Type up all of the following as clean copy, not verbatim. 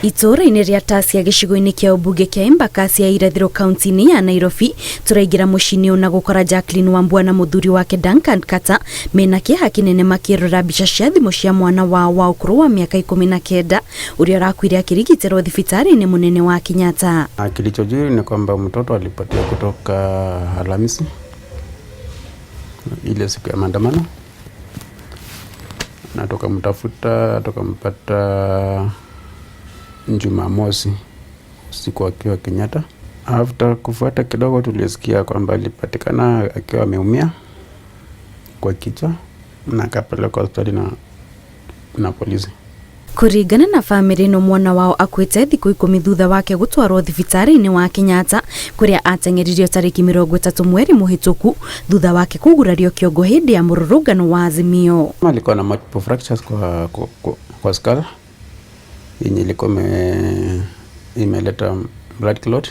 Itũũra-inĩ rĩa Tasia gĩcigo-inĩ kĩa ũmbunge kĩa Embakasi ya irathĩro kaunti-inĩ ya Nairobi, tũraingĩra mũciĩ-inĩ ũyũ na gũkora Jacqueline Wambua na mũthuri wake Duncan Carter mena kĩeha kĩnene makĩrora mbica cia thimũ cia mwana wao wa ũkũrũ wa mĩaka 19 ũrĩa ũrakuire akĩrigitĩrwo thibitarĩ-inĩ mũnene wa Kenyatta. Kilichojiri ni kwamba mtoto alipotea kutoka Alhamisi ile siku ya maandamano, na tukamtafuta tukampata Jumamosi usiku akiwa Kenyatta. After kufuata kidogo, tulisikia kwamba alipatikana akiwa ameumia kwa kichwa na akapelekwa hospitali na polisi. Kũringana na bamĩrĩ ĩno, mwana wao akuĩte thikũ 10 thutha wake gũtwarwo thibitarĩ-inĩ wa Kenyatta kũrĩa ateng'eririo tarĩki 30 mweri mũhĩtũku thutha wake kũgurario kĩongo hĩndĩ ya mũrũrũngano wa Azimio. Alikuwa na multiple fractures kwa skull yenye ilikuwa imeleta blood clot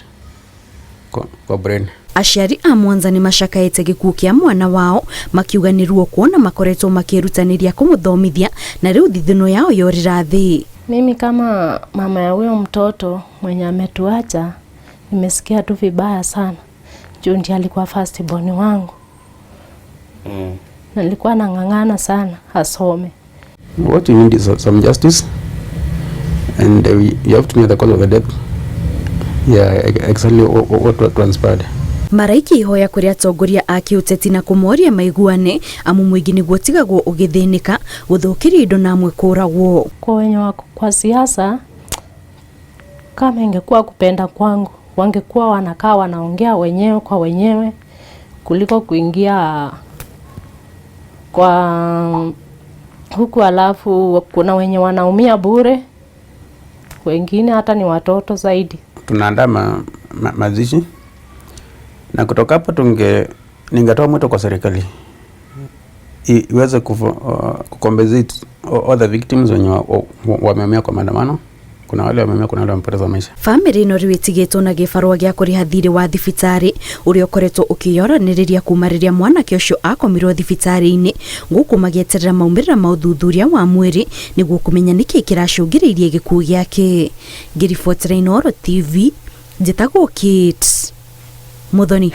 kwa brain. Aciari a Mwanza nĩ macakaĩte gĩkuũ kĩa mwana wao, makiuga nĩ ruo kuona makoretwo makĩrutanĩria kũmũthomithia na rĩu thithino yao yorĩra thĩ. Mimi kama mama ya huyo mtoto mwenye ametuacha, nimesikia tu vibaya sana juu ndiye alikuwa first born wangu na nilikuwa nang'ang'ana sana asome. What we need is some justice and you have to know the cause of the death. Yeah, exactly what transpired. Maraiki ihoya kũrĩ atongoria a kĩũteti na kũmoria maiguane amu mũingĩ nĩguo tigagwo ũgĩthĩnĩka, gũthũkĩrio indo na amwe kũragwo. Kwa wenye wako kwa siasa, kama ingekuwa kupenda kwangu, wangekuwa wanakaa wanaongea wenyewe kwa wenyewe kuliko kuingia kwa huku, alafu kuna wenye wanaumia bure, wengine hata ni watoto zaidi. Tunaandaa mazishi na kutoka hapo ningetoa mwito kwa serikali iweze kucompensate all the victims wenye wameumia kwa maandamano. Kuna wale wameumia, kuna wale wamepoteza maisha. Bamĩrĩ ĩno rĩu ĩtigĩtwo na gĩbarũa gĩa kũrĩha thirĩ wa thibitarĩ ũrĩa ũkoretwo ũkĩyoranĩrĩria kuma rĩrĩa mwanake ũcio akomirwo thibitarĩ-inĩ, gũkũ magĩeterera maumĩrĩra ma ũthuthuria wa mwĩrĩ nĩguo kũmenya nĩkĩ kĩracũngĩrĩirie gĩkuũ gĩake. Ngĩribotera Inooro TV, njĩtagwo Kate Muthoni.